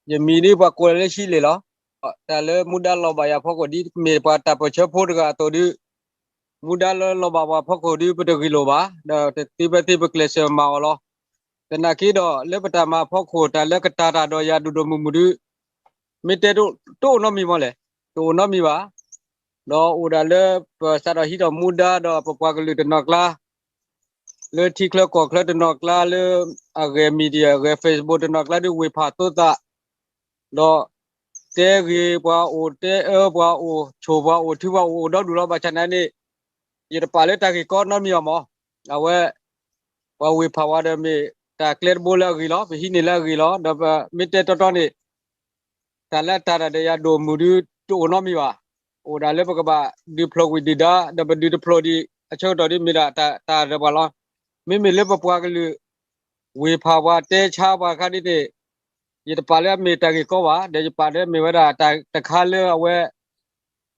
ယမံၤဒ်ပှၤကိးလၢဟံးလ့ၣ်လီၤ. တၢ်လၢမူဒါလီၤဘၣ်ယၤဖီခိၣ်ဒ်မ့ၢ်ပှၤတၢ်ပၢၢ်ဆၢဖိတဂၤအသိးဒုး မူဒါလၢလီၤဘၣ်ပှၤဖီခိၣ်ဒုး ပတဂ့ၢ်လိာ်ဘၣ်, ဒီးတသ့ဖဲသ့ပကျဲးစၢးမၤအီၤလီၤ. သနာ်က့ဒီး လၢပတၢ်မၤဖီခိၣ် တၢ်လၢကတာ်တၢ်ဒီးယၤဒိၣ်ဒိၣ်မုၢ်မုၢ်ဒုး မ့ၢ်တဲတအိၣ်နီတမံၤမီၢ်လဲၣ်, တအိၣ်နီတမံၤဘၣ်. ဒီးအိၣ်ဒၣ်လၢပစးထီၣ်ဟံးထီၣ်မူဒါဒီးပပှၤကလုာ်တနီၤကျါ လၢထံချၢကီၢ်ချၢတနီၤကျါ လၢအဂဲၤ media အဂဲၤ Facebook တနီၤကျါဒုး ဝ့ၢ်ဖးသိသး ဒီးတဲဂ့ၤပှၤအိၣ် တဲအၢပှၤအိၣ် ဆိၣ်ပှၤအိၣ် ထုပှၤအိၣ် အိၣ်ဒီဒူၣ်လီၤ. ဘၣ်ဆၣ်န့ၣ်န့ၣ် ယတပာ်လၢတၢ်ဂ့ၢ်ကီနီတမံၤအီၤမီၢ်. အဝဲ ပှၤဝ့ၢ်ဖးဝဲဒီးမ့ၢ်တၢ်ကျဲတဘိလၢအဂ့ၤလီၤ, ပဟံးန့ၢ်လၢအဂ့ၤလီၤ. ဒီးပမ့ၢ်တဲတီတီန့ၣ် တၢ်လၢအတာ်တၢ်ဒီးယၤဒိၣ်မုၢ်ဒုး တအိၣ်နီတမံၤဘၣ်. အိၣ်ဒၣ်လၢပကဘၣ်ဒုးဖျိးကွံာ်ဒုၣ်ဒါ ဒီးပဒုးတဖျိးဒံးအဆၢကတီၢ်ဒ်မ့ၢ်ဒၣ်တၢ်တၢ်ဒီးပှၤလီၤ. မ့မ့ၢ်လၢပပှၤကလုာ် ဝ့ၢ်ဖးပှၤတဲဆါပှၤအခါဒ်န့ၣ် ယတပာ်လၢအမ့ၢ်တၢ်ဂ့ၢ်ကီဘၣ်, ဒီးယပာ်လၢမ့ၢ်ဝဲဒၣ်တၢ်တခါလၢအဝဲ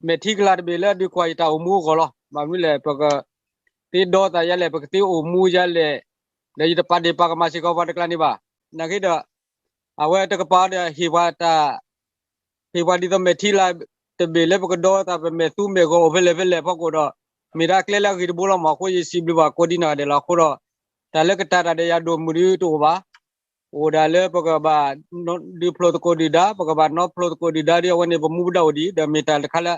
မဲာ်ထံကလၤတဘ့ၣ်လၢအဒုးကွၢ်ယတၢ်အိၣ်မူအဂီၢ်လီၤ. ဘၣ်မနုၤလဲၣ် ပကသ့ဒီသးယါလဲၣ်, ပကသ့အိၣ်မူယါလဲၣ်, ဒီးယတပာ်ဒ့ၣ်ပာ်ကမၣ်စ့ၢ်ကီးပှၤတကျါန့ၣ်ဘၣ်. နာ်က့ဒီး အဝဲတကပၤဒီးဟ့ၣ်ပှၤတၢ် ဟ့ၣ်ပှၤဒ်သိးမဲာ်ထံလၤတဘ့ၣ်လၢပကဒီသး ပမဲာ်သူမဲာ်ဂီၤအိၣ်ဖဲလဲၣ်ဖဲလဲၣ်ဖီခိၣ်ဒီး မ့ၢ်ဒၣ်ကျဲလၢအဂ့ၤတဘိလီၤမီၢ်. အဃိယစံးဘျုးဘၣ်ကိးဒ်နီၢ်ဂၤဒဲးလီၤ. အဃိဒီး တၢ်လၢကတာ်တၢ်ဒီးယၤဒိၣ်မုၢ်ဒုးတအိၣ်ဘၣ်. အိၣ်ဒၣ်လၢပကဘၣ်ဒုးဖျိးသကိးဒုၣ်ဒါ, ပကဘၣ်နီဖျိးသကိးဒုၣ်ဒါဒ်အဝဲန့ၣ် ပမူပဒါအိၣ်ဒံး, ဒီးမ့ၢ်တၢ်တခါလၢ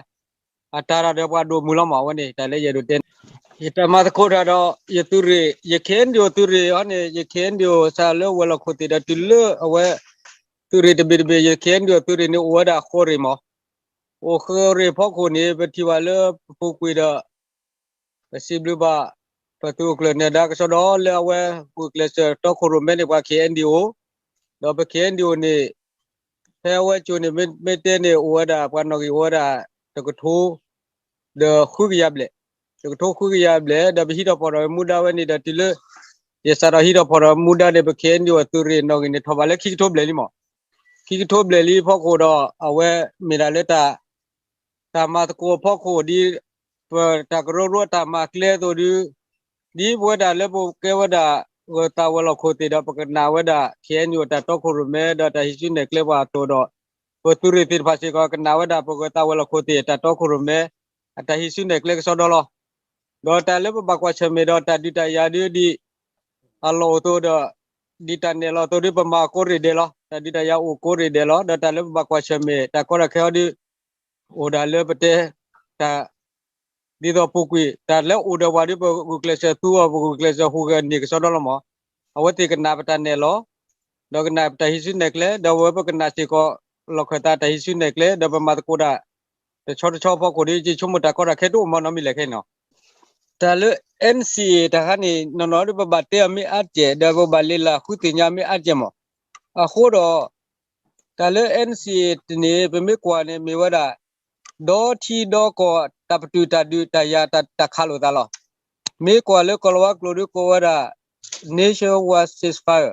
အတာ်တၢ်ဒီးပှၤဒိၣ်မုၢ်လီၤမီၢ်. အဝဲန့ၣ် တၢ်လၢယအဲၣ်ဒိးတဲန့ၣ် ယတၢ်မၤသကိးတၢ်ဒီးယသုးရ့ၣ် ယ KNDO သုးရ့ၣ်အံၤန့ၣ် ယ KNDO စးလၢဝဲၤလီၢ်ခိၣ်သ့ၣ်ဒီးတုၤလၢအဝဲ သုးရ့ၣ်တဘ့ၣ်တဘ့ၣ် ယ KNDO သုးရ့ၣ်န့ၣ်အိၣ်ဝဲဒၣ်ဃိးရ့ၣ်မီၢ်. အိၣ်ဃိးရ့ၣ်ဖီခိၣ်န့ၣ် ပထံၣ်ဘၣ်လၢပပူၤကွံာ်ဒီး ပစံးဘျုးဘၣ် ပသုးခိၣ်ကျၢၢ်နဲၣ်ဒါကစီဒီလၢအဝဲ ဂုာ်ကျဲးစၢးတီခိၣ်ရိၣ်မဲန့ၢ်ပှၤ KNDO, ဒီးပ KNDO န့ၣ် ဖဲအဝဲကၠိၤန့ၣ် မ့ၢ်တဲန့ၣ် အိၣ်ဝဲဒၣ်ပှၤနီၣ်ဂံၢ်အိၣ်ဝဲဒၣ် တကထိ ဒီးဃုကယၤဘျဲၣ်, တကထိဃုကယၤဘျဲၣ်, ဒီးပဟံးထီၣ်ဖီၣ်ထီၣ်မူဒါဝဲန့ၣ်ဒီးတုၤလၢ ယစးထီၣ်ဟံးထီၣ်ဖီၣ်ထီၣ်မူဒါန့ၣ် ပ KNDO အသုးရ့ၣ်နီၣ်ဂံၢ်န့ၣ် ထီၣ်ဘးလၢခံကထိဘျဲၣ်လံမီၢ်. ခံကထိဘျဲၣ်လံဖီခိၣ်ဒီး အဝဲမ့ၢ်ဒၣ်လၢတၢ် တၢ်မၤသကိးအဖီခိၣ်ဒ် ပတၢ်ကရၢကရိအတၢ်မၤကျဲအသိးဒုး ဒ်ပဝဲဒၣ်လၢပကဲဝဲဒၣ် ဂၢၤသးဝဲၤလီၢ်ခိၣ်သ့ၣ်ဒီး ပကနၣ်ဝဲဒၣ် KNU အတၢ်တီခိၣ်ရိၣ်မဲ ဒီးတၢ်ဟံးစုနဲၣ်ကျဲပှၤအသိးဒီး ပသုးရ့ၣ်သ့ၣ်တဖၣ်စ့ၢ်ကီး ကနၣ်ဝဲဒၣ်ပဂၢၤသးဝဲၤလီၢ်ခိၣ်သ့ၣ် အတၢ်တီခိၣ်ရိၣ်မဲ အတၢ်ဟံးစုနဲၣ်ကျဲကစီဒီလီၤ. ဒီးတၢ်လၢပဘၣ်ကွၢ်ဆၢၣ်မဲာ်ဒီးတၢ်ဒုးတၢ်ယၤဒုးဒ် အလီၢ်အိၣ်အသိးဒီး ဒ်တၢ်နဲၣ်လီၤအသိးဒုး ပမၤကိးရ့ၣ်ဒဲးလီၤ. တၢ်ဒုးတၢ်ယၤအိၣ်ကိးရ့ၣ်ဒဲးလီၤ. ဒီးတၢ်လၢပဘၣ်ကွၢ်ဆၢၣ်မဲာ် တၢ်ကီတၢ်ခဲအံၤဒုး အိၣ်ဒၣ်လၢပတဲ တၢ် ဒ်သိးပူၤကွံာ် တၢ်လၢအိၣ်ဒီးပှၤဒုး ပဂုာ်ကျဲးစၢးသူအီၤ ပဂုာ်ကျဲးစၢးဟူးဂဲၤန့ၢ်ကစီဒီလီၤမီၢ်. အဝဲသ့ၣ်ကနၣ်ပတၢ်နဲၣ်လီၤ ဒီးကနၣ်ပတၢ်ဟံးစုနဲၣ်ကျဲ ဒီးဝဲပကနၣ်စ့ၢ်ကီး လီၢ်ခၢၣ်သးတၢ်ဟံးစုနဲၣ်ကျဲ ဒီးပမၤသကိးတၢ် တဆီတဆီဖီခိၣ်ဒုး ယဆိကမိၣ်တၢ်ကီတၢ်ခဲတအိၣ်မီၢ်နီတမံၤလဲၣ်ခဲအံၤနီၤ. တၢ်လၢ NCA တခါန့ၣ် နီၢ်နီၢ်ဒုးပဘၣ်တဲအီၤမ့ၢ်အါတက့ၢ် ဒီးပဘၣ်လ့လၢ်ဃုသ့ၣ်ညါမ့ၢ်အါတက့ၢ်မီၢ်. အဃိဒီး တၢ်လၢ NCA တန့ၣ် ပမ့ၢ်ကွၢ်န့ၣ် မ့ၢ်ဝဲဒၣ် ဒီထံဒီကီၢ် တၢ်ပတုာ်တၢ်ဒုးတၢ်ယၤတၢ်ခးလိာ်သးလီၤ. မ့ၢ်ကွၢ်လၢကီၢ်လၤဝါကျိာ်ဒုးကိးဝဲဒၣ် nationwide ceasefire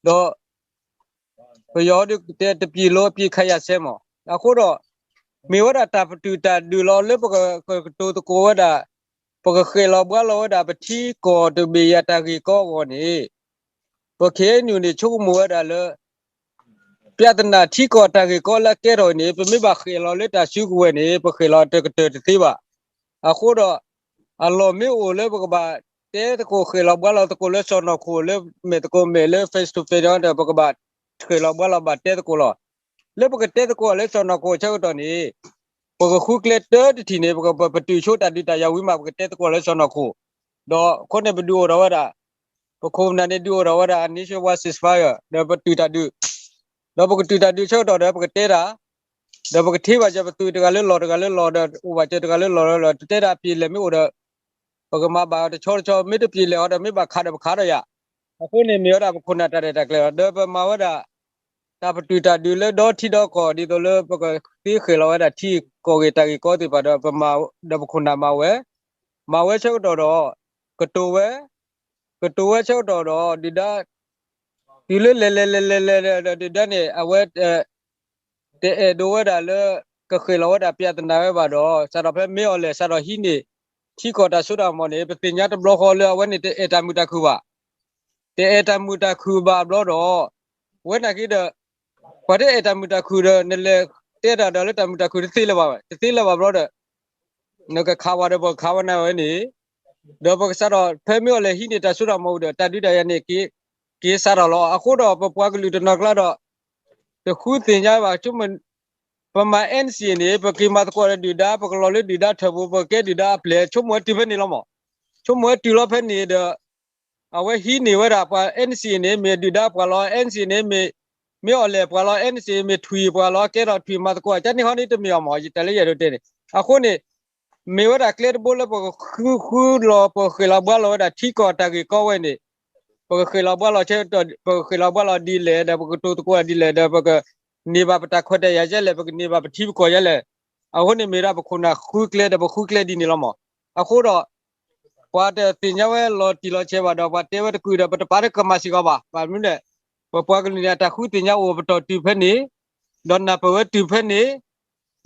ဒီး ပယီၤဒုးတဲ တပစ်လုံးအပစ်အခတ်ရပ်စဲမီၢ်. အဃိဒီး မ့ၢ်ဝဲဒၣ်တၢ်ပတုာ်တၢ်ဒုးလီၤလၢပကကတိၤသကိးဝဲဒၣ် ပကဃဲၣ်လီၤဘှါလီၤဝဲဒၣ်ပထံကီၢ်တဘ့ၣ်ယၤတၢ်ဂ့ၢ်ကီအဂီၢ်န့ၣ် ပ KNU န့ၣ် ဆိကမိၣ်ဝဲဒၣ်လၢ ပြဿနာထံကီၢ်တၢ်ဂ့ၢ်ကီလၢအကဲထီၣ်အံၤန့ၣ် ပမ့ၢ်ဘၣ်ဃဲၣ်လီၤလၢတၢ်စုကဝဲၤန့ၣ် ပဃဲၣ်လီၤတကတၢၢ်တသ့ဘၣ်. အဃိဒီး အလီၢ်မ့ၢ်အိၣ်လၢပကဘၣ်တဲသကိးဃဲၣ်လီၤဘှါလီၤသကိးလၢစီၢ်နီၤခိၣ် လၢမဲာ်သကိးမဲာ်လၢ face to face ဒီး ပကဘၣ်ဃဲၣ်လီၤဘှါလီၤဘၣ်တဲသကိးလီၤ. လၢပကတဲသကိးအီၤလၢစီၢ်နီၤခိၣ်အဆၢကတီၢ်န့ၣ် ပကဃုကျဲတၢတထံၣ်န့ၣ် ပကပတုာ်ဆိတၢ်ဒုးတၢ်ယၤဝံၤမး ပကတဲသကိးအီၤလၢစီၢ်နီၤခိၣ် ဒီးအဃိန့ၣ်ပဒုးအိၣ်ထီၣ်ဝဲဒၣ် ပခိၣ်ပနၢ်န့ၣ်ဒုးအိၣ်ထီၣ်ဝဲဒၣ် nationwide ceasefire ဒီးပတုာ်တၢ်ဒုး ဒီးပကတုာ်တၢ်ဒုးဆၢကတီၢ်ဒီးပကတဲတၢ် ဒီးပကထ့ဘၣ်စၢၤပသုးတဂၤလၢလီၢ်တဂၤလၢလီၢ်ဒီး အိၣ်ဘၣ်စၢၤတဂၤလၢလီၢ်လီၢ်ဒီး တတဲဒၣ်အပျ့ၤလဲၢ်မ့ၢ်အိၣ်ဒီး ပကမၤဘၣ်တဆီတဆီ မ့ၢ်တပျ့ၤလဲၢ်အီၤဒီး မ့ၢ်ဘၣ်ခးဒီးပခးဒီးယၤ အဃိန့ၣ်မ့ၢ်ဝဲဒၣ်ပခိၣ်နၢ်တၢ်ရဲၣ်တၢ်ကျဲၤလီၤ. ဒီးပမၤဝဲဒၣ် တၢ်ပတုာ်တၢ်ဒုးလၢဒီထံဒီကီၢ် ဒ်သိးလၢပကသ့ဃဲၣ်လီၤဝဲဒၣ်ထံကီၢ်ဂ့ၢ်တၢ်ဂ့ၢ်ကီသ့ၣ်တဖၣ်ဒီး ပမၤ ဒီးပခိၣ်နၢ်မၤဝဲ မၤဝဲဆၢကတီၢ်ဒီး ကတိၤဝဲ ကတိၤဝဲဆၢကတီၢ်ဒီး ဒုၣ်ဒါ တုၤလၢလဲၤလဲၤလဲၤလဲၤလဲၤဒီး ဒုၣ်ဒါန့ၣ် အဝဲ တအဲၣ်ဒိးဝဲဒၣ်လၢ ကဃဲၣ်လီၤဝဲဒၣ်ပြဿနာဝဲဘၣ်ဒီး စးထီၣ်ဖဲမ့ၢ်အီၤလဲၣ် စးထီၣ်ဟံးန့ၢ် ထံကီၢ်တၢ်စိတၢ်ကမီၤန့ၣ် ပသ့ၣ်ညါတဘျီဃီလၢအဝဲန့ၣ် တအဲၣ်တၢ်မုာ်တၢ်ခုၣ်ဘၣ်. တအဲၣ်တၢ်မုာ်တၢ်ခုၣ်ဘၣ်ဘျီဒီး ဝဲနာ်က့ဒီး ပှၤတအဲၣ်တၢ်မုာ်တၢ်ခုၣ်ဒီး နလဲၤတဲတၢ်ဒီးလၢတၢ်မုာ်တၢ်ခုၣ်တသ့လၢၤဘၣ်ဝဲ, တသ့လၢၤဘၣ်ဘျီဒီး နကခးဝဲဒီးပကခးဝဲနၤဝဲန့ၣ်, ဒီးပကစးထီၣ်ဖဲမ့ၢ်အီၤလဲၣ်ဟံးန့ၢ်တၢ်စိတၢ်ကမီၤဝံၤဒီး တၢ်ဒုးတၢ်ယၤန့ၣ် က့ၤစးထီၣ်လီၤ. အဃိဒီးပပှၤကလုာ်တနီၤကျါဒီး တဃုသ့ၣ်ညါဘၣ်, ပမၤ NCA န့ၣ် ပက့ၤမၤသကိးဒီးဒုၣ်ဒါ ပကလီၤလၢဒုၣ်ဒါထၢၣ်ပူၤ ပကကဲဒုၣ်ဒါအပျဲၢ် ဆိကမိၣ်ဝဲတုၤဖဲန့ၣ်လီၤမး. ဆိကမိၣ်ဝဲတုၤလီၤဖဲန့ၣ်ဒီး အဝဲဟံးန့ၢ်ဝဲဒၣ်ပှၤ NCA န့ၣ် မ့ၢ်ဒုၣ်ဒါပှၤလီၤ, NCA န့ၣ် မ့ၢ် မ့ၢ်အီၤလဲၣ်ပှၤလီၤ, NCA မ့ၢ်ထွံၣ်ပှၤလီၤ, ကဲထီၣ်ထွံၣ်မၤသကိး ကန့ၣ်ဟီန့ၣ်တမ့ၢ်အီၤမး, ယတၢ်လၢယအဲၣ်ဒိးတဲန့ၣ်. အဃိန့ၣ် မ့ၢ်ဝဲဒၣ်ကျဲတဘိလၢပကဃုဃုလီၤ ပဃ့ၢ်လီၤဘှါလီၤဝဲဒၣ်ထံကီၢ်တၢ်ဂ့ၢ်ကီဝဲန့ၣ်, ပကဃ့ၢ်လီၤဘှါလီၤဆဲ ပကဃ့ၢ်လီၤဘှါလီၤဒ်လဲၣ်ဒီး ပကတိၤသကိးဒ်လဲၣ်ဒီး ပကန့ၢ်ဘၣ်ပတၢ်ခွဲးတၢ်ယာ်ဒ်လဲၣ်, ပကန့ၢ်ဘၣ်ပထံပကီၢ်ဒ်လဲၣ်. အဃိန့ၣ်မ့ၢ်ဒၣ်ပခိၣ်နၢ်ဃုကျဲဒီး ပဃုကျဲဒ်န့ၣ်လီၤမး. အဃိဒီး ပှၤတသ့ၣ်ညါဝဲလီၤတံၢ်လီၤဆဲးဘၣ်ဒီး ပှၤတဲဝဲတကုာ်ဒီး ပတပာ်တၢ်ကမၣ်စ့ၢ်ကီးဘၣ်. ဘၣ်မနုၤလဲၣ်, ပပှၤကလုာ်န့ၣ် အတၢ်ဃုသ့ၣ်ညါအိၣ်ပတီၢ်တုၤဖဲန့ၣ်, ဒီးနၢ်ပၢၢ်ဝဲတုၤဖဲန့ၣ်,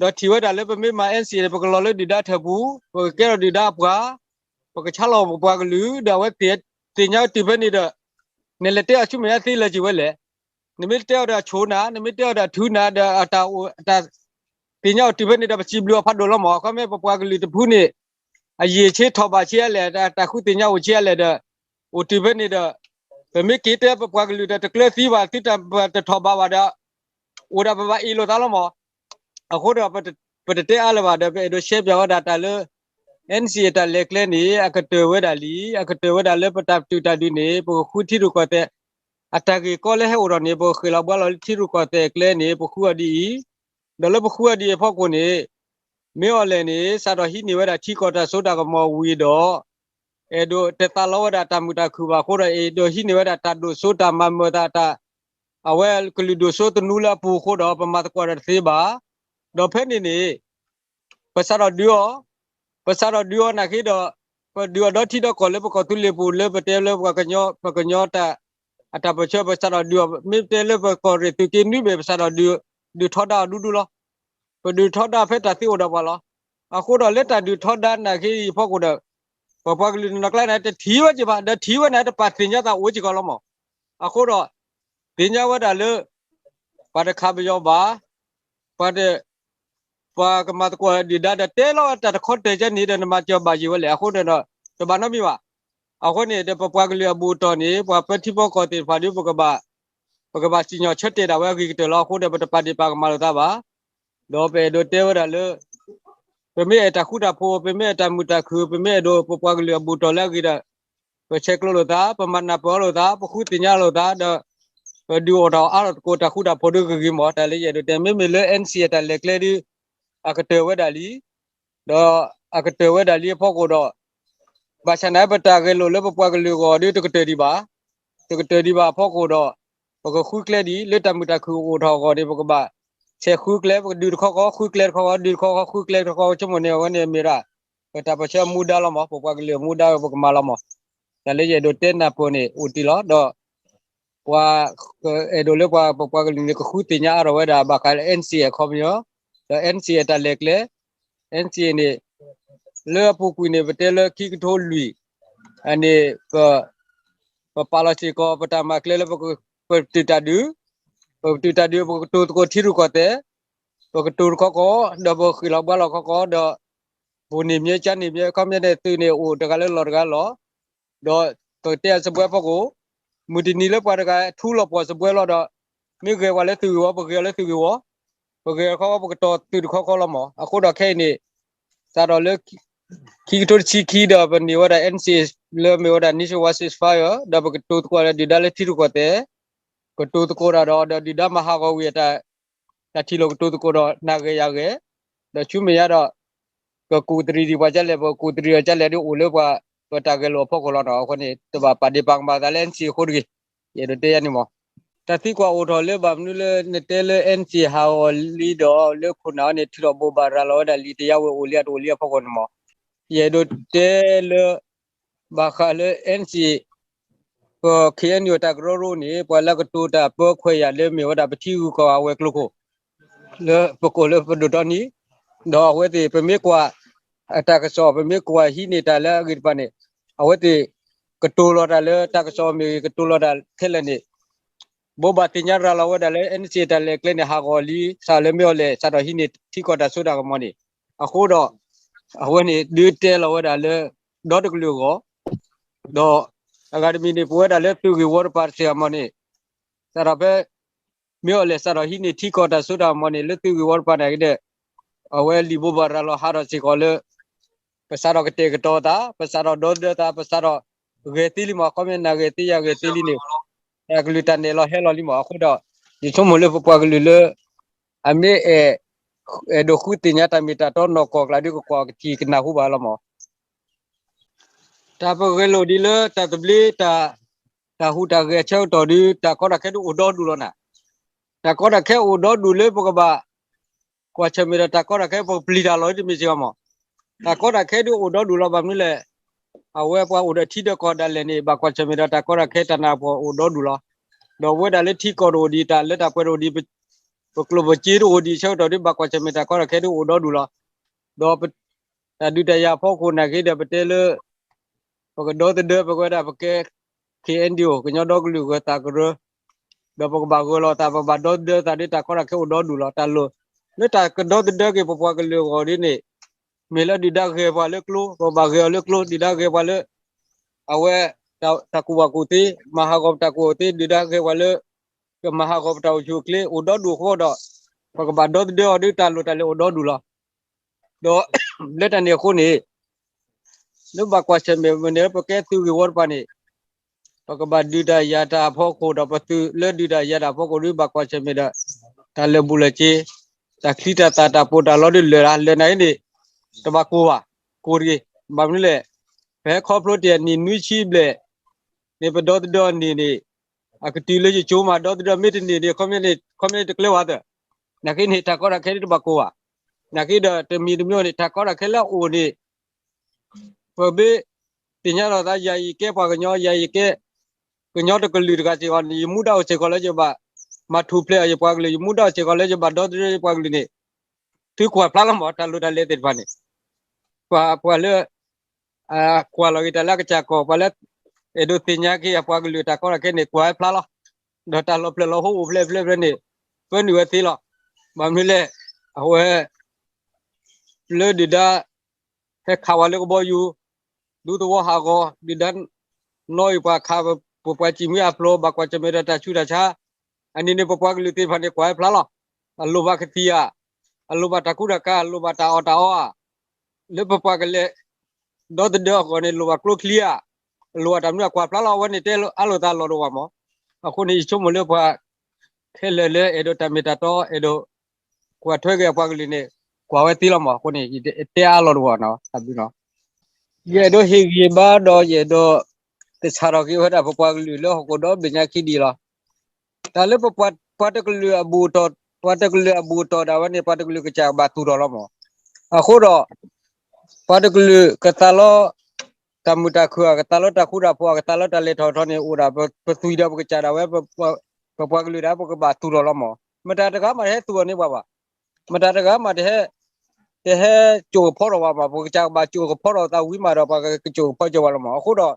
ဒီးထံၣ်ဝဲဒၣ်လၢပမ့ၢ်မၤ NCA န့ၣ် ပကလီၤလၢဒုၣ်ဒါထၢၣ်ပူၤ, ပကကဲထီၣ်ဒုၣ်ဒါအပှၤ, ပကဆါလီၤပပှၤကလုာ်, ဒီးအဝဲသ့ၣ်ညါဝဲတုၤဖဲန့ၣ်ဒီး နလဲၤတဲအီၤဆူမဲာ်ညါသ့လၢၤက့ၤဝဲလဲၣ်. နမ့ၢ်တဲအီၤဒီးအဆိၣ်နၤ, နမ့ၢ်တဲအီၤဒီးအထုးနၤ, ဒီးအတၢ်အိၣ် အတၢ်သ့ၣ်ညါအိၣ်တုၤဖဲန့ၣ်ဒီး ပစံးဘျုးအီၤဖးဒိၣ်လီၤမး. ခီမ့ၢ်ပပှၤကလုာ်တဖုန့ၣ် အယံာ်ဆ့ထီၣ်ဘၣ်ဆ့အါလဲၣ်, တၢ်ဃုသ့ၣ်ညါအိၣ်ဆ့အါလဲၣ်ဒီး အိၣ်တုၤဖဲန့ၣ်ဒီး ပမ့ၢ်က့ၤတဲပပှၤကလုာ်ဒီး တကျၢၤသံဘၣ် သုတၢ်တထီၣ်ဘးဘၣ်ဒီး အိၣ်ဒၣ်ပဘၣ်အ့ၣ်လိာ်သးလီၤမး. အဃိဒီး ပတတဲအါလၢၤဘၣ်ဒီး ပအဲၣ်ဒိးရှဲပၠးဝဲဒၣ်တၢ်လၢ NCA အတၢ်လဲၤကျဲန့ၣ် အကတၢၢ်ဝဲဒၣ်လံ, အကတၢၢ်ဝဲဒၣ်လၢပတၢ်ပတုာ်တၢ်ဒုးန့ၣ် ပကဃုထံရူၢ်ကီၢ်သဲး အတၢ်ဂ့ၢ်ကီလၢဟဲအိၣ်ထီၣ်န့ၣ် ပကဃ့ၢ်လီၤဘှါလီၤလၢထံရူၢ်ကီၢ်သဲးအကျဲန့ၣ် ပဃုအီၤဒ်အံၤ, ဒီးလၢပဃုအီၤဒ်အံၤအဖီခိၣ်န့ၣ် မ့ၢ်အီၤလဲၣ်န့ၣ် စးထီၣ်ဟံးန့ၢ်ဝဲဒၣ်ထံကီၢ်တၢ်စိတၢ်ကမီၤဝံၤဒီး အဲၣ်ဒိးတသးလီဝဲဒၣ်တၢ်မုာ်တၢ်ခုၣ်ဘၣ်အဃိဒီး အဲၣ်ဒိးဟံးန့ၢ်ဝဲဒၣ်တၢ်ဒိၣ်စိတၢ်မၤမုာ်သးတၢ် အဝဲကလုာ်ဒိၣ်စိသနူလၢအပူၤအဃိဒီး ပမၤသကိးတၢ်တသ့ဘၣ်. ဒီးဖဲန့ၣ်န့ၣ် ပစးထီၣ်ဒုးအီၤ, ပစးထီၣ်ဒုးအီၤနာ်က့ဒီး ပဒုးအီၤဒီထံဒီကီၢ်လၢပကီၢ်သူလ့ၤပူၤ လၢပတဲလၢပှၤကညီ ပကညီတၢ် အတၢ်ပၢၢ်ဆၢ ပစးထီၣ်ဒုးအီၤ မ့ၢ်တဲလၢပကီၢ်ရ့ၣ်သုးက့နွံဘ့ၣ် ပစးထီၣ်ဒုး ဒုးထီဒါအီၤဒူဒူလီၤ. ပဒုးထီဒါဖဲတၢ်သ့အိၣ်ဒီးပှၤလီၤ. အဃိဒီးလၢတၢ်ဒုးထီဒါနာ်က့အံၤအဖီခိၣ်ဒီး ပပှၤကလုာ်တနီၤကျါန့ၣ် တထံၣ်ဝဲက့ၤဘၣ် ဒီးထံၣ်ဝဲန့ၣ် တပာ်သ့ၣ်ညါသးအိၣ်စ့ၢ်ကီးလီၤမး. အဃိဒီး သ့ၣ်ညါဝဲဒၣ်လၢ ပှၤတခးပယီၤဘၣ်, ပှၤတ ပှၤကမၤသကိးဒုၣ်ဒါဒီး တဲလီၤတၢ်တခီတၢၤကဲန့ၣ်ဒီး နမၤစၢၤဘၣ်ယံၤဝဲလဲၣ်. အဃိန့ၣ်ဒီး တဘၣ်နီတမံၤဘၣ်. အဃိန့ၣ်ဒီး ပပှၤကလုာ်အဘူးအတံၢ်န့ၣ် ပှၤဖဲထံဖိကီၢ်သ့ၣ်တဖၣ်ဒီး ပကဘၣ် ပကဘၣ်စံၣ်ညီၣ်ဆၢတဲာ်ဒၣ်ဝဲအဂ့ၤကတၢၢ်လီၤ. အဃိဒီး ပတပာ်ဒ့ၣ်ပာ်ကမၣ်လိာ်သးဘၣ်. ဒီးပအဲၣ်ဒိးတဲဝဲဒၣ်လၢ ပမ့ၢ်အဲၣ်တၢ်ဃူတၢ်ဖိး, ပမ့ၢ်အဲၣ်တၢ်မုာ်တၢ်ခုၣ်, ပမ့ၢ်အဲၣ်ဒိးပပှၤကလုာ်အဘူးအတံၢ်လၢအဂ့ၤဒီး ပဆဲးကျိးလိာ်သး, ပမၤနၢ်ပၢၢ်လိာ်သး, ပဃုသ့ၣ်ညါလိာ်သးဒီး ပဒုးအိၣ်ထီၣ်အါထီၣ်သကိးတၢ်ဃူတၢ်ဖိးဒီးဂ့ၤဂ့ၤမး. တၢ်လၢယအဲၣ်ဒိးတဲ မ့မ့ၢ်လၢ NCA အတၢ်လဲၤကျဲဒီး အကတၢၢ်ဝဲဒၣ်လံ. ဒီးအကတၢၢ်ဝဲဒၣ်လံအဖီခိၣ်ဒီး ဘၣ်ဆၣ်န့ၣ် ပတၢ်ဂဲၤလိာ်လၢပပှၤကလုာ်အဂီၢ်ဒီး တကတၢၢ်ဒံးဘၣ်, တကတၢၢ်ဒံးဘၣ်အဖီခိၣ်ဒီး ပကဃုကျဲဒ်လၢတၢ်မုာ်တၢ်ခုၣ်အိၣ်ထီၣ်အဂီၢ်န့ၣ် ပကဘၣ်ဆဲးဃုကျဲ, ပကဒုးတခီဃီ ဃုကျဲတခီဃီ, ဒုးတခီဃီ ဃုကျဲတခီဃီ ဆိကမိၣ်န့ၣ် အဝဲန့ၣ်မ့ၢ်ဒၣ် ပတၢ်ပၢၢ်ဆၢအမူဒါလီၤမး, ပပှၤကလုာ်အမူဒါ ပကမၤလီၤမး. တၢ်လၢယအဲၣ်ဒိးတဲနၢ်ပၢၢ်န့ၣ် အိၣ်တ့ၢ်လီၤ. ဒီး ပှၤအဲၣ်ဒိးလၢပှၤ ပပှၤကလုာ်န့ၣ် ကဃုသ့ၣ်ညါအါထီၣ်ဝဲဒၣ် ဘၣ်ဃးလၢ NCA အခီပညီ ဒီး NCA အတၢ်လဲၤကျဲ, NCA န့ၣ် လၢအပူၤကွံာ်န့ၣ် ပတဲလၢခံကထိလွံၢ် အန့ၣ် ပ ပပာ်လီၤစ့ၢ်ကီး ပတၢ်မၤကျဲလၢ ပတုာ်တၢ်ဒုး, ပပတုာ်တၢ်ဒုး ပကတိၤသကိးထံရူၢ်ကီၢ်သဲး, ပကတိၤတခီဃီ ဒီးပဃ့ၢ်လီၤဘှါလီၤတခီဃီ ဒီးပန့ၢ်မ့ၢ်ကန့ၢ်မ့ၢ် ခီပညီန့ၣ် သုးန့ၣ်အိၣ်တဂၤလၢလီၢ်တဂၤလီၤ. ဒီးပကတဲအစပွဲဖီခိၣ်, မုၢ်တနံၤလၢပှၤတဂၤထူလီၤပှီၢ်စပွဲလီၤဒီး မ့ၢ်ဂဲၤပှၤလၢသုးဂ့ၢ်ဝီ ပဂဲၤအီၤလၢသုးဂ့ၢ်ဝီ, ပဂဲၤတခီဃီ ပကတီၤသုးတခီဃီလီၤမး. အဃိဒီးခဲအံၤန့ၣ် စးထီၣ်လၢ ခံကထိတဆံခံဒီး ပန့ၢ်ဝဲဒၣ် NCA လၢမ့ၢ်ဝဲဒၣ် nationwide ceasefire ဒီးပကတိၤသကိးဒီးဒုၣ်ဒါလၢထံရူၢ်ကီၢ်သဲး, ကတိၤသကိးတၢ်ဒီး ဒီးဒုၣ်ဒါမၤဟးဂီၤဝံၤအတၢ် တၢ်ထံၣ်လိာ်ကတိၤသကိးဒီးနၤဂဲၤယၤဂဲၤ, ဒီးဆူမဲာ်ညါဒီး ကကူၣ်တရံးဒံးပှၤကလဲၣ်, ပကူၣ်တရံးအီၤကလဲၣ်ဒီးအိၣ်လၢပှၤ ပတၢ်ဂဲၤလိာ်အဖီခိၣ်လီၤနီၤ. အဃိန့ၣ် တဘၣ်ပာ်ဒ့ၣ်ပာ်ကမၣ်သးလၢ NCA အဃိတဂ့ၤ, ယအဲၣ်ဒိးတဲယၤန့ၣ်မး. တၢ်သံကွၢ်အိၣ်ထီၣ်လၢဘၣ်မနုၤလၢ နတဲလၢ NCA ဟးဂီၤလံဒီး လၢခိၣ်နၢ်အံၤန့ၣ် ထုးထီၣ်ဘိးဘၣ်ရၤလီၤဝဲဒၣ်လံ တယါဝဲအိၣ်လံအတအိၣ်လံအဖီခိၣ်န့ၣ်မး. ယအဲၣ်ဒိးတဲလၢ ဘၣ်ဃးလၢ NCA ပ KNU တၢ်ကရၢကရိန့ၣ် ပှၤလၢကတိၤတၢ်ပၢခွဲးယာ်လၢမ့ၢ်ဝဲဒၣ်ပထံဂုၤကီၢ်ဂၤဝဲၤကျိၤခိၣ် လၢပကိးလၢပဒိၣ်တီနံၤ, ဒီးအဝဲသ့ၣ် ပမ့ၢ်ကွၢ် အတၢ်ကစီၣ် ပမ့ၢ်ကွၢ်ဟံးန့ၢ်တၢ်လၢအဂ့ၢ်တဖၣ်န့ၣ် အဝဲသ့ၣ် ကတိၤလီၤတၢ်လၢတၢ်ကစီၣ်မ့ၢ်ဂ့ၤ ကတိၤလီၤတၢ်ခဲလၢာ်န့ၣ် ဘိးဘၣ်သ့ၣ်ညါရၤလီၤဝဲဒၣ်လၢ NCA တၢ်လဲၤကျဲန့ၣ် ဟးဂီၤလံ စးလၢမ့ၢ်အီၤလဲၣ် စးထီၣ်ဟံးန့ၢ်ထံကီၢ်တၢ်စိတၢ်ကမီၤန့ၣ် အဃိဒီး အဝဲန့ၣ် ဒုးတဲလီၤဝဲဒၣ်လၢ ဒီတကလုာ်အဂီၢ် ဒီး အဂၤတမံၤန့ၣ် ပဝဲဒၣ်လၢသုးဂ့ၢ်ဝီတပၤတစဲးအမီၤန့ၣ် စးထီၣ်ဖဲ မ့ၢ်အီၤလဲၣ် စးထီၣ်ဟံးန့ၢ်ထံကီၢ်တၢ်စိတၢ်ကမီၤန့ၣ် လၢသုးဂ့ၢ်ဝီတပၤန့ၣ်ကဒီး အဝဲလံာ်ဘိးဘၣ်ရၤလီၤဟးထီၣ်စ့ၢ်ကီးလၢ ပစးထီၣ်ကတဲာ်ကတီၤသး ပစးထီၣ်ဒီသဒၢသး ပစးထီၣ်ဂဲၤသ့လံမး ခီမ့ၢ်နၢ်ဂဲၤသ့ယၤဂဲၤသ့လံန့ၣ် တၢ်ကလုၢ်တၢ်နဲၣ်လီၤဟဲလီၤလံမး အဃိဒီး ယဆိကမိၣ်လၢပပှၤကလုာ်လၢ အမ့ၢ်အဲၣ် အဲၣ်ဒိးဃုသ့ၣ်ညါတၢ်မ့ၢ်တၢ်တီနီၢ်ကီၢ်ကျါဒုးကကွၢ်ကထံၣ်ကနၢ်ဟူဘၣ်လီၤမး တၢ်ပဂဲၤလိာ်ဒ်လၢတၢ်သဘျ့ တၢ်ဟူးတၢ်ဂဲၤအဆၢကတီၢ်ဒုး တၢ်ကီတၢ်ခဲဒုးအိၣ်ဒီဒူၣ်လီၤနၤ. တၢ်ကီတၢ်ခဲအိၣ်ဒီဒူၣ်လၢပကဘၣ် ကွၢ်ဆၢၣ်မဲာ်ဒီးတၢ်ကီတၢ်ခဲ ပကပျံၤတၢ်လီၤတမ့ၢ်စ့ၢ်ကီးမး. တၢ်ကီတၢ်ခဲဒုးအိၣ်ဒီဒူၣ်လီၤ ဘၣ်မနုၤလဲၣ် အဝဲပှၤအိၣ်ဒီးထံဒီးကီၢ်ဒၣ်လဲာ်န့ၣ် ဘၣ်ကွၢ်ဆၢၣ်မဲာ်ဒီးတၢ်ကီတၢ်ခဲတၢ်နးပှၤအိၣ်ဒီဒူၣ်လီၤ. ဒီးပဝဲဒၣ်လၢထံကီၢ်တအိၣ်ဒံး တၢ်လၢတၢ်ပှဲၤတအိၣ်ဒံး ပကျိၣ်ပစ့တအိၣ်ဒံးအဆၢကတီၢ်ဒုး ဘၣ်ကွၢ်ဆၢၣ်မဲာ်တၢ်ကီတၢ်ခဲဒုးအိၣ်ဒီဒူၣ်လီၤ. ဒီး တၢ်ဒုးတၢ်ယၤအဖီခိၣ်နာ်က့ဒီး ပတဲလၢ ပကဒီသဒၢ ပကဝဲဒၣ်ပကဲ ခ့ၣ်အဲၣ်ယူၣ် ကညီဒီကလုာ်ဂၢၤသးကရၢ ဒီးပကဘၣ်ဂၢၤလီၤသး ပကဘၣ်ဒီသဒၢသးဒ်တၢ်ကီတၢ်ခဲအိၣ်ဒီဒူၣ်လီၤ. တၢ်လိၣ် လၢတၢ်ကဒီသဒၢက့ၤပပှၤကလုာ်အဂီၢ်ဒ်န့ၣ် မ့ၢ်လၢဒုၣ်ဒါဂဲၤပှၤလၢကျိ ပကဘၣ်ဂဲၤအီၤလၢကျိ ဒုၣ်ဒါဂဲၤပှၤလၢ အဝဲ တၢ်ကူၣ်ဘၣ်ကူၣ်သ့ မၤဟးဂီၤပတၢ်ကူၣ်ဘၣ်ကူၣ်သ့ ဒုၣ်ဒါဂဲၤပှၤလၢ ကမၤဟးဂီၤပတၢ်အိၣ်ဆူၣ်အိၣ်ချ့အိၣ်ဒီဒူၣ်အဃိဒီး ပကဘၣ်ဒီသဒၢအီၤဒ်တၢ်လိၣ်တၢ်လဲၤအိၣ်ဒီဒူၣ်လီၤ. ဒီး လၢတၢ်န့ၣ်အဃိန့ၣ် လၢဘၣ်ကွၢ်ဆၢၣ်မဲာ်မ့ၢ်န့ၣ် ပကဲသုးဂ့ၢ်ဝီတပၤန့ၣ် ပကဘၣ်ဒုးတၢ်ယၤတၢ်အဖီခိၣ်ဒီး ပသုးလၢဒုးတၢ်ယၤတၢ်အဖီခိၣ်ဒုး ဘၣ်ကွၢ်ဆၢၣ်မဲာ်ဒီး တၢ်လၢာ်ဘူၣ်လၢာ်စ့ တၢ်ချံတၢ်သၣ် တၢ်ပီးတၢ်လီဒုးလၢာ်ဒၣ် လၢာ်နာ်က့န့ၣ် တဘၣ်ကိၢ်ဘၣ် ကိၢ်တဂ့ၤ. ဘၣ်မနုၤလဲၣ် ပဟဲခီဖျိတ့ၢ်အနံၣ်နွံဆံဘျဲၣ်န့ၣ် ပဒီသဒၢအီၤန့ၣ်န့ၣ် အကတုၤလၢယကၠိမး ဒီသဒၢမ့ၢ်တန့ၢ်န့ၣ် ခီမ့ၢ်န့ၣ် ခီမ့ၢ်န့ၣ်တကျၢၤဝဲသ့ၣ် နာ်က့န့ၣ် တၢ်ကီတၢ်ခဲဒုးတဘၣ်ကိၢ်ဘၣ်. နာ်က့ဒီးတမံၤတမံၤန့ၣ် တၢ်ကီတၢ်ခဲလၢအအိၣ်န့ၣ် ပမ့ၢ်သ့ၣ်ညါလီၤသး ယၤယကဲပှၤကညီ ယၤယကဲ ကညီတကလုာ်တဂၤစ့ၢ်ကီးန့ၣ် ယမူဒါအိၣ်စ့ၢ်ကီးလၢယဘၣ် မၤထူၣ်ဖျဲးအီၤယပှၤကလုာ် ယမူဒါအိၣ်စ့ၢ်ကီးလၢယဘၣ်ဒီသဒၢယပှၤကလုာ်န့ၣ် သုကွၢ်ဖျါလီၤမး တၢ်လိၣ်တၢ်လဲၤသ့ၣ်တဖၣ်န့ၣ် ပှၤ ပှၤလၢ ကွၢ်လီၤက့ၤတၢ်လၢအကစၢ်ကီၢ် ပှၤလၢ အဲၣ်ဒိးသ့ၣ်ညါက့ၤအပှၤကလုာ်တၢ်ကီတၢ်ခဲန့ၣ် ကွၢ်ဝဲဖျါလီၤ. ဒီးတၢ်လီၤဖျၢၣ်လီၤဟိအိၣ်ဖျဲၣ်ဖျဲၣ်ဖျဲၣ်န့ၣ် ပၢနုာ်ဝဲသ့လီၤ. ဘၣ်မနုၤလဲၣ် အဝဲ လၢဒုၣ်ဒါ ဟဲခးဝဲလၢကဘီယူၤ ဒူသဝီဟးဂီၤ ဒုၣ်ဒါ နီၣ်အံၤပှၤခး ပပှၤစံၣ်မှံအဖျိ ဘၣ်ကွၢ်ဆၢၣ်မဲာ်ဒီးတၢ်ဆူးတၢ်ဆါ အန့ၣ်န့ၣ် ပပှၤကလုာ်သ့ၣ်တဖၣ်န့ၣ် ကွၢ်ဝဲဖျါလီၤ. အလိၣ်ဘၣ်ကသံၣ်ဧါ, အလိၣ်ဘၣ်တၢ်ကူတၢ်ကၤ အလိၣ်ဘၣ်တၢ်အီၣ်တၢ်အီဧါ, လၢပပှၤကလဲၤ ဒီသဒၢအဂီၢ်န့ၣ် လိၣ်ဘၣ်ကျိချံဧါ, လိၣ်ဘၣ်တၢ်မနုၤအကွၢ်ဖျါလီၤ အဝဲန့ၣ်တဲအါလိာ်သးလီၤတဝၢ်မး. အဃိန့ၣ် ယဆိကမိၣ်လၢပှၤ ခဲလၢာ်လၢအဲၣ်ဒိးတၢ်မ့ၢ်တၢ်တီ အဲၣ်ဒိး ကွၢ်ထွဲက့ၤအပှၤကလုာ်န့ၣ် ကွၢ်ဝဲသ့လီၤမး. အဃိန့ၣ် ယတဲအါလိာ်တဝၢ်နီၤ တၢ်ဘျုးနီၤ. ယအဲၣ်ဒိးဟ့ၣ်ဂံၢ်ဘါဒီးယအဲၣ်ဒိး သဆၣ်ထီၣ်က့ၤဝဲဒၣ်ပပှၤကလုာ်လၢဟီၣ်ခိၣ်ဒီဘ့ၣ်ညါခံဒံးလီၤ. တၢ်လၢပပှၤ ပှၤတကလုာ်အဘူၣ်အတီၢ် ပှၤတကလုာ်အဘူၣ်အတီၢ်ဒၣ်ဝဲန့ၣ် ပှၤတကလုာ်ကစၢ်ကဘၣ်သူၣ်ထီၣ်လီၤမး. အဃိဒီး ပှၤတကလုာ်ကသးလီ တၢ်မုာ်တၢ်ခုၣ်ဧါ, ကသးလီတၢ်ဃူတၢ်ဖိးဧါ, ကသးလီတၢ်လဲၤထီၣ်ထီန့ၣ် အိၣ်ဒၣ်ပသွံၣ်ဒီးပကစၢ်ဒၣ်ဝဲ ပပှၤကလုာ်ဒၣ် ပကဘၣ်သူၣ်ထီၣ်လီၤမး. မတၤတဂၤမးတဟဲသူၣ်ထီၣ်န့ၢ်ပှၤဘၣ်. မတၤတဂၤမးတဟဲ တဟဲကၠိၣ်ကဖီထီၣ်ပှၤဘၣ်. ပကစၢ်ကဘၣ်ကၠိၣ်ကဖီထီၣ်သးဝံၤမးဒီး ပှၤကကၠိၣ်ကဖီကၠိၣ်ပှၤလီၤမး. အဃိဒီး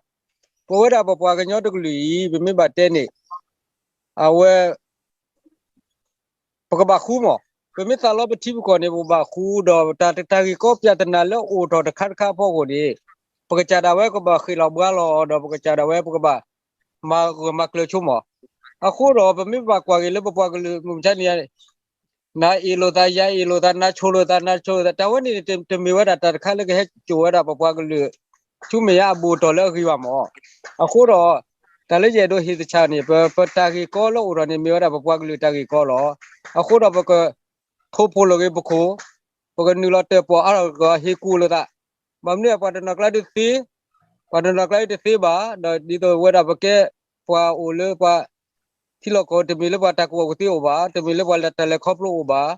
ပဝဲဒၣ်ပပှၤကညီတကလုာ်အံၤ ပမ့ၢ်ဘၣ်တဲန့ၣ် အဝဲ ပကဘၣ်ဃူမး. ပမ့ၢ်သးလီပထံပကီၢ်န့ၣ် ပကဘၣ်ဃူဒီး တၢ်တၢ်ဂ့ၢ်ကီ ပြဿနာ လၢအိၣ်ထီၣ်တခါတခါအဖီခိၣ်န့ၣ် ပကစၢ်ဒၣ်ဝဲကဘၣ်ဃ့ၢ်လီၤဘှါလီၤဒီး ပကစၢ်ဒၣ်ဝဲပကဘၣ် မၤဂၢၢ်မၤကျၢၤဆိမး. အဃိဒီး ပမ့ၢ်ဘၣ်ကွၢ်က့ၤလၢပပှၤကလုာ်မုၢ်မဆါန့ၣ် နၤအ့ၣ်လိာ်သး ယၤအ့ၣ်လိာ်သး နၤဆိၣ်လိာ်သး နၤဆိၣ်လိာ်သး တၢ်ဝဲန့ၣ် တမ့ၢ်ဝဲဒၣ်တၢ်တခါလၢကဟဲကၠိၣ်ဝဲဒၣ်ပပှၤကလုာ် ဆူမဲာ်ညါအဘူၣ်အတီၢ်လၢအဂ့ၤဘၣ်မး. အဃိဒီး တၢ်လၢယအဲၣ်ဒိးဟ့ၣ်သဆၣ်န့ၣ် ပ ပတၢ်ဂ့ၢ်ကီလၢအိၣ်ထီၣ်န့ၣ် မ့ၢ်ဝဲဒၣ်ပပှၤကလုာ်တၢ်ဂ့ၢ်ကီလီၤ. အဃိဒီးပက ထိၣ်ဖိးလိာ်က့ၤပခိၣ်, ပကနုာ်လီၤတၢၣ်ပီၣ်အါထီၣ်ကီး ဟ့ၣ်ကူၣ်လိာ်သး. ဘၣ်မနုၤပှၤတနီၤကျါဒုးသ့, ပှၤတနီၤကျါဒုးတသ့ဘၣ်, ဒီးဒ်သိးဝဲဒၣ်ပကဲပှၤအိၣ်လၢပှၤ ထံလီၢ်ကီၢ် တမ့ၢ်လၢပှၤတၢ်ကူၣ်ဘၣ်ကူၣ်သ့အိၣ်ဘၣ်, တမ့ၢ်လၢပှၤတၢ်လဲၤခီဖျိအိၣ်ဘၣ်,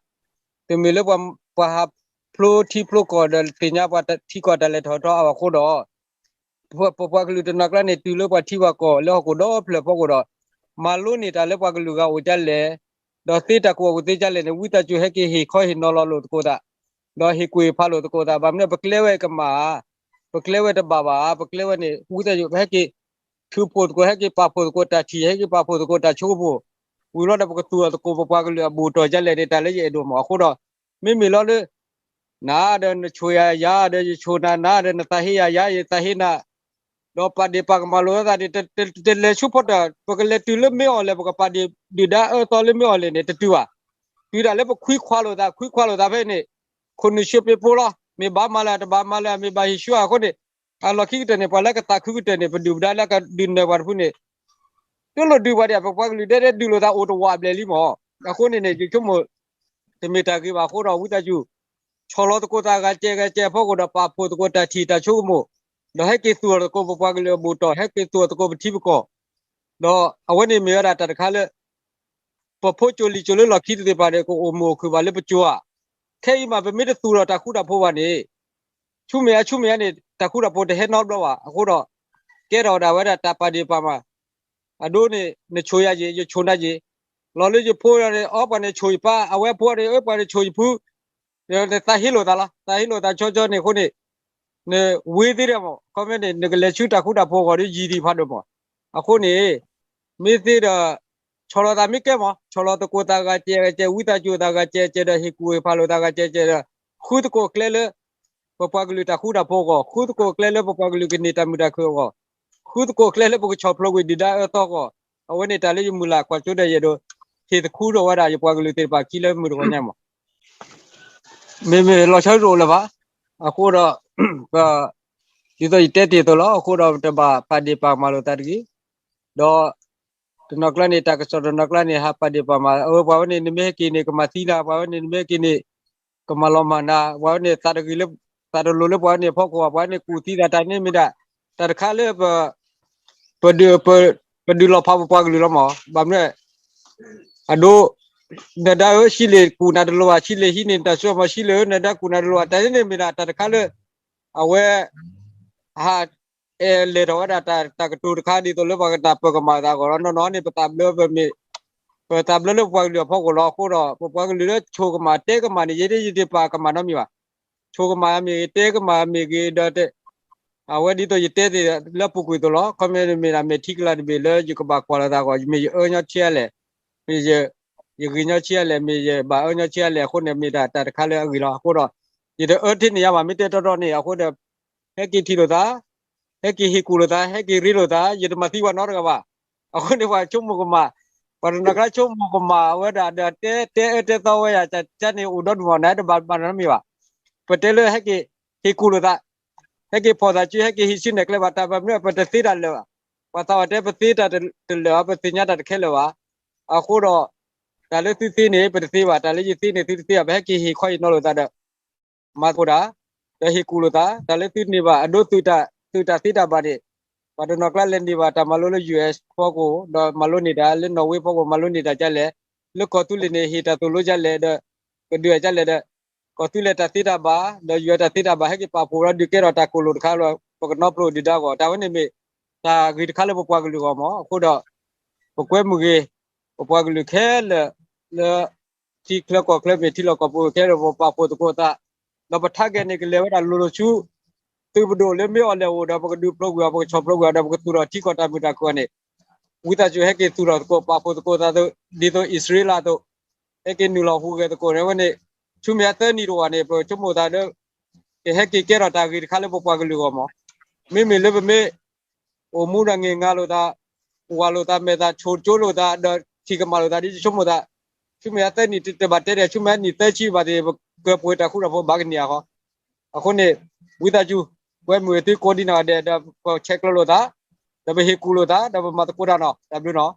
တမ့ၢ်လၢပှၤ ပှၤဟးဖျိထံဖျိကီၢ်ဒီးသ့ၣ်ညါပှၤထံကီၢ်တၢ်လဲၤထီၣ်ထီအါဘၣ်အဃိဒီး ပပှၤကလုာ်တနီၤကျါန့ၣ် တုၤလၢပှၤထံပှၤကီၢ်လၢဟီၣ်ခိၣ်ဒီဖျၢၣ်ဖီခိၣ်ဒီး မၤလိန့ၢ်တၢ်လၢပှၤကလုာ်ဂၤအိၣ်ဒ်လဲၣ်, ဒီးသ့တၢ်ကူၣ်ဘၣ်ကူၣ်သ့ဒ်လဲၣ်န့ၣ် ဝံသးစူၤဟဲက့ၤဟ့ၣ်ခီဟ့ၣ်နီၤလီၤလိာ်သကိးသး, ဒီးဟ့ၣ်ကူၣ်ဟ့ၣ်ဖးလိာ်သကိးသး, ဘၣ်မနုၤပကျဲဝဲကမၣ်ဧါ, ပကျဲဝဲန့ၣ် ဝံသးစူၤဟဲက့ၤ ထုးဖှိၣ်သကိး ဟဲက့ၤပာ်ဖှိၣ်သကိးတၢ်ထံၣ် ဟဲက့ၤပာ်ဖှိၣ်သကိးတၢ်ဆိကမိၣ် ဝံၤလီၤဒီးပကသူၣ်ထီၣ်သကိးပပှၤကလုာ်အဘူးအတံၢ်ဒ်လဲၣ်န့ၣ် တၢ်လၢယအဲၣ်ဒိးမး. အဃိဒီး မ့မ့ၢ်လီၤလၢ နၤဒီးနဆိၣ်ယၤယၤဒီးယဆိၣ်နၤနၤဒီးနသးဟ့ယၤယၤယသးဟ့နၤ, ဒီးပာ်ဒ့ၣ်ပာ်ကမၣ်လိာ်သးန့ၣ် တလဲၤဆူဖီတၢၣ် ပကလဲၤတုၤလၢမ့ၢ်အီၤလဲၣ် ပကပာ်ဒ့ၣ်ဒုၣ်ဒါအၢသီလၢမ့ၢ်အီၤလဲၣ်န့ၣ် တတုၤဘၣ်. တုၤဒၣ်လၢပခွံခွါလိာ်သး ခွံခွါလိာ်သးဖဲန့ၣ် ခိၣ်နူာ်ဆှၢပ့ၤပိလီၤ. မ့ၢ်ဘၣ်မၤလၢတဘၣ်မၤလၢ မ့ၢ်ဘၣ်ဟ့ၣ်ဆှၢအဃိန့ၣ် အလီၢ်ခံကတၢၢ်န့ၣ် ပှၤလၢကသးခုကတၢၢ်န့ၣ် ပဒုၣ်ပဒါလၢကဒုးနၢၤပှၤတဖုန့ၣ် တလိၣ်ဒုးပှၤဒံး ပပှၤကလုာ်ဒဲဒဲဒုးလိာ်သးအိၣ်တဝီဘျဲၣ်လံမး. အဃိန့ၣ်န့ၣ် ယဆိကမိၣ် တမ့ၢ်တၢ်ဂ့ၤဘၣ်အဃိဒီး ဝံသးစူၤ ဆီၣ်လီၤသကိးသးဂၤကဲဂၤကဲအဖီခိၣ်ဒီး ပာ်ဖှိၣ်သကိးတၢ်ထံၣ်တၢ်ဆိကမိၣ်, ဒီးဟဲက့ၤသူၣ်ထီၣ်သကိးပပှၤကလုာ်အဘူးအတံၢ် ဟဲက့ၤသူၣ်ထီၣ်သကိးပထံပကီၢ်, ဒီးအဝဲန့ၣ်မ့ၢ်ဝဲဒၣ်တၢ်တခါလၢ ပဖိကၠိလံာ်ကၠိလၢလီၢ်ခံသ့ၣ်တဖၣ်ဒီး ကအိၣ်မုာ်အိၣ်ခုၣ်ဘၣ်လၢပကၠိဧါ. ခဲအံၤမး ပမ့ၢ်တသူၣ်ထီၣ်တၢ်ဃူတၢ်ဖိးဘၣ်န့ၣ် ဆူမဲာ်ညါဆူမဲာ်ညါန့ၣ် တၢ်ဃူတၢ်ဖိးတဟဲနီတဘျီဘၣ်. အဃိဒီး ကဲထီၣ်ဝဲဒၣ်ဝဲဒၣ်တၢ်ပာ်ဒ့ၣ်ပာ်ကမၣ်, အဒိန့ၣ် နဆိၣ်ယၤယ့ၣ် ယဆိၣ်နၤယ့ၣ်, လီၤလၢယဖိန့ၣ် အီပှၤန့ၣ်ဆိၣ်ယပၢ် အဝဲဖိန့ၣ် အၢပှၤန့ၣ်ဆိၣ်ယဖု, နသးဟ့လိာ်သးလီၤ. သးဟ့လိာ်သးဆီဆီန့ၣ်အဃိန့ၣ် နဝ့သ့ဒီးမး ခီမ့ၢ်န့ၣ် နကလဲၤဆူတၢ်ဃူတၢ်ဖိးအဂီၢ်ဒီးယံာ်ဒံးဖးဒိၣ်မး. အဃိန့ၣ် မ့ၢ်သ့ဒီး ဆီၣ်လီၤသးမ့ၢ်ကဲမး ဆီၣ်လီၤသကိးသးဂၤကဲဂၤကဲ ဝံသးစူၤသးဂၤကဲကဲဒီး ဟ့ၣ်ကူၣ်ဟ့ၣ်ဖးလိာ်သးဂၤကဲကဲဒီး ဃုသကိးကျဲလၢ ပပှၤကလုာ်တၢ်ဃူတၢ်ဖိးအဂီၢ်, ဃုသကိးကျဲလၢပပှၤကလုာ်ကန့ၢ်တၢ်မုာ်တၢ်ခုၣ်အဂီၢ်, ဃုသကိးကျဲလၢပကဆီၣ်ဖျိးကွံာ်ဒုၣ်ဒါအၢသီအဂီၢ်, အဝဲန့ၣ်တၢ်လၢယမုၢ်လၢ်ကွၢ်စိဒီးယအဲၣ်ဒိး ဟ့ၣ်သခူထီၣ်ဝဲဒၣ်ယပှၤကလုာ်သ့ၣ်တဖၣ်ခံလၢမုၢ်တဂီၤညါမး. မ့မ့ၢ်လီၤဆီတအိၣ်လၢၤဘၣ်. အဃိဒီး ဒ်သိးယတဲတ့ၢ်အသိးလီၤ. အဃိဒီးတဘၣ်ပာ်ဒ့ၣ်ပာ်ကမၣ်လိာ်သးတဂ့ၤ. ဒီး တနီၤကျါန့ၣ် တၢ်ကစီၣ်တနီၤကျါန့ၣ် ဟးပာ်ဒ့ၣ်ပာ်ကမၣ် အဝဲပှၤဝဲန့ၣ် နမ့ၢ်ဟဲက့ၤန့ၣ် ကမၤသံနၤ, ပှၤဝဲန့ၣ် နမ့ၢ်ဟဲက့ၤန့ၣ် ကမၤလီၤမၢ်နၤ, ပှၤဝဲန့ၣ် သးတဂ့ၤလၢ သးတလိၤလၢပှၤဝဲန့ၣ်အဖီခိၣ်, ပှၤဝဲန့ၣ်ကူၣ်သံသး တၢ်န့ၣ်မ့ၢ်ဒၣ် တၢ်တခါလၢ ပဒုးလီၤဖးပပှၤကလုာ်လီၤမး. ဘၣ်မနုၤ အဒိ နဒါဧၢ ဆံးလ့ၣ်ကူၣ်နၤတလိၤဘၣ်, ဆံးလ့ၣ်ဟံးန့ၢ်တၢ်စိမး, ဆံးလ့ၣ်ဧၢ နဒါကူၣ်နၤတလိၤဘၣ်, တၢ်န့ၣ်မ့ၢ်ဒၣ်တၢ်တခါလၢ အဝဲ ဟး အဲၣ်လဲၢ်ထီၣ်ဝဲဒၣ်တၢ်ကတိၤတခါ ဒ်သိးလၢပှၤကတၢ်ပၢၢ်ကမၣ်သးအဂီၢ်လီၤ. နီၢ်နီၢ်န့ၣ် ပသးဘျၢပမ့ၢ် ပသးဘျၢလၢပပှၤကလုာ်အဖီခိၣ်လီၤ. အဃိဒီး ပပှၤကလုာ်လၢဆိၣ်ကမၣ်တဲကမၣ်န့ၣ် ယဲဒၣ် ယတပာ်ကမၣ်နီတမံၤဘၣ်. ဆိၣ်ကမၣ်မ့ၢ်ဂ့ၤ တဲကမၣ်မ့ၢ်ဂ့ၤဒီး အဝဲဒ်သိးယတဲသ့ၣ်လၢပူၤကွံာ်အသိးလီၤ. ခီမ့ၢ်မ့ၢ်ဒၣ်မဲာ်ထံကလၤတဘ့ၣ်လၢယကဘၣ်ကွၢ်လိာ်သးအဂီၢ်, မ့ၢ်ယအၢညီဆံးအါလဲၣ်, မ့ၢ်ယဂ့ၤညီဆံးအါလဲၣ်, မ့ၢ်ယဘၣ်အၢညီဆံးအါလဲၣ်အဃိန့ၣ် မ့ၢ်ဒၣ်တၢ်တခါလၢအဂ့ၤလီၤ. အဃိဒီး ယတအၢထဲန့ၣ်ယါဘၣ်, မ့ၢ်တဲတီတီန့ၣ် အဃိဒီး ဟဲက့ၤထံၣ်လိာ်သး, ဟဲက့ၤဟ့ၣ်ကူၣ်လိာ်သး, ဟဲက့ၤရ့လိာ်သး, ယတမၤသံပှၤနီတဂၤဘၣ်. အဃိန့ၣ် ပှၤဆိကမိၣ်ကမၣ်, ပှၤတနီၤကျါဆိကမိၣ်ကမၣ်ဝဲဒၣ်ဒီး တဲတဲအၢတဲသီဝဲယၤ ကန့ၣ်အိၣ်ဒီဒူၣ်မး နတဘၣ်မၤနီတမံၤဘၣ်. ပတဲလၢဟဲက့ၤဟ့ၣ်ကူၣ်လိာ်သး, ဟဲက့ၤဖီၣ်သးစု, ဟဲက့ၤဟံးစုနဲၣ်ကျဲဘၣ်, တၢ်ဘၣ်မနုၤ ပတသ့တၢ်လၢာ်ဘၣ်. ပှၤသးပှၢ်တဲပသ့တၢ်တလၢာ်ဘၣ်, ပသ့ၣ်ညါတၢ်တခဲလၢာ်ဘၣ်. အဃိဒီး တၢ်လၢသုသ့န့ၣ် ပတသ့ဘၣ်, တၢ်လၢယသ့န့ၣ် သုတသ့ဘၣ်, ပဟဲက့ၤဟ့ၣ်ခီဟ့ၣ်နီၤလိာ်သးဒီး မၤသကိးတၢ်, ဒီးဟ့ၣ်ကူၣ်လိာ်သး, တၢ်လၢသုန့ၢ်ဘၣ် အဒိ သုးတၢ်သ့တၢ်ဘၣ်န့ၣ်, ပှၤတနီၤကျါလဲၤန့ၢ်ဘၣ်တၢ်မၤလိလၢ ယူၢ်အ့းအ့း ဖီခိၣ်, ဒီးမၤလိန့ၢ်တၢ်လၢ နီၣ်ဝ့ ဖီခိၣ်, မၤလိန့ၢ်တၢ်ဒ်လဲၣ်, လၢကီၢ်သူလ့ၤန့ၣ် ဟ့ၣ်တၢ်သိၣ်လိဒ်လဲၣ်ဒီး ကဒုးဒ်လဲၣ်ဒီး ကီၢ်သူလ့ၤတၢ်သ့တၢ်ဘၣ်, ဒီး ယူၢ်အ့း တၢ်သ့တၢ်ဘၣ် ဟဲက့ၤပာ်ဖှိၣ်ဒီးဒုးကဲထီၣ်တၢ်ကိၢ်လိာ်တခါလၢ ပကနီဖျိဒုၣ်ဒါအဂီၢ်, တၢ်ဝဲန့ၣ်မ့ၢ် တၢ်ဂ့ၤတခါလၢပပှၤကလုာ်အဂီၢ်မး. အဃိဒီး ပကွဲမုာ်ဂ့ၤ ပပှၤကလုာ်ခဲလၢာ်လၢ ထံချၢကီၢ်ချၢမ့ၢ် ထံလီၢ်ကီၢ်ပူၤခဲလၢာ် ပပာ်ဖှိၣ်သကိးသး, ဒီးပ target န့ၣ် ကလဲၤဝဲဒၣ်လိၤလိၤဆူ သုးပဒိၣ်လၢမ့ၢ်အီၤလဲၣ်အိၣ်ဒီး ပကဒုးဖျိကွံာ်အီၤ ပကဆီၣ်ဖျိကွံာ်အီၤဒီး ပကသူၣ်ထီၣ်ထံကီၢ်တၢ်မုာ်တၢ်ခုၣ်အီၤန့ၣ် ဝံသးစူၤဟဲက့ၤသူၣ်ထီၣ်သကိး ပာ်ဖှိၣ်သကိးသး ဒ်သိးအံၣ်စရ့လးအသိး ဟဲက့ၤနုာ်လီၤဟူးဂဲၤသကိးန့ၣ် ဝဲန့ၣ် ဆူမဲာ်ညါသၢနံၣ်တဝာ်န့ၣ် ပဆိကမိၣ်သးဒီး ကဟဲက့ၤကဲထီၣ်တၢ်ဂ့ၤတခါလၢပပှၤကလုာ်အဂီၢ်မး. မ့မ့ၢ်လၢပမ့ၢ် အိၣ်မူဒီးငဲၢ်ငါလိာ်သး, ဝၢ်လိာ်သးမဲာ်သး ဆိၣ်ကၠိလိာ်သး ဒီးထံၣ်ကမၣ်လိာ်သး ဒ်ယဆိကမိၣ်သး, ဆူမဲာ်ညါသၢနံၣ်တဘၣ်တဲဒဲး ဆူမဲာ်ညါနံၣ်သၢဆံဘၣ်သ့ၣ် ပကပှ့ၤတၢ်ဃူတၢ်ဖိးဘၣ်ကန့ၢ်အဂီၢ်. အဃိန့ၣ် ဝံသးစူၤ ပဝဲမုၢ်ဂ့ၤသုကိးဒံနီၢ်ဂၤဒဲးဒီး ပဆဲးကျိးလိာ်သး, ဒီးပဟ့ၣ်ကူၣ်လိာ်သး ဒီးပမၤသကိးတၢ်နီၤ တၢ်ဘျုးနီၤ.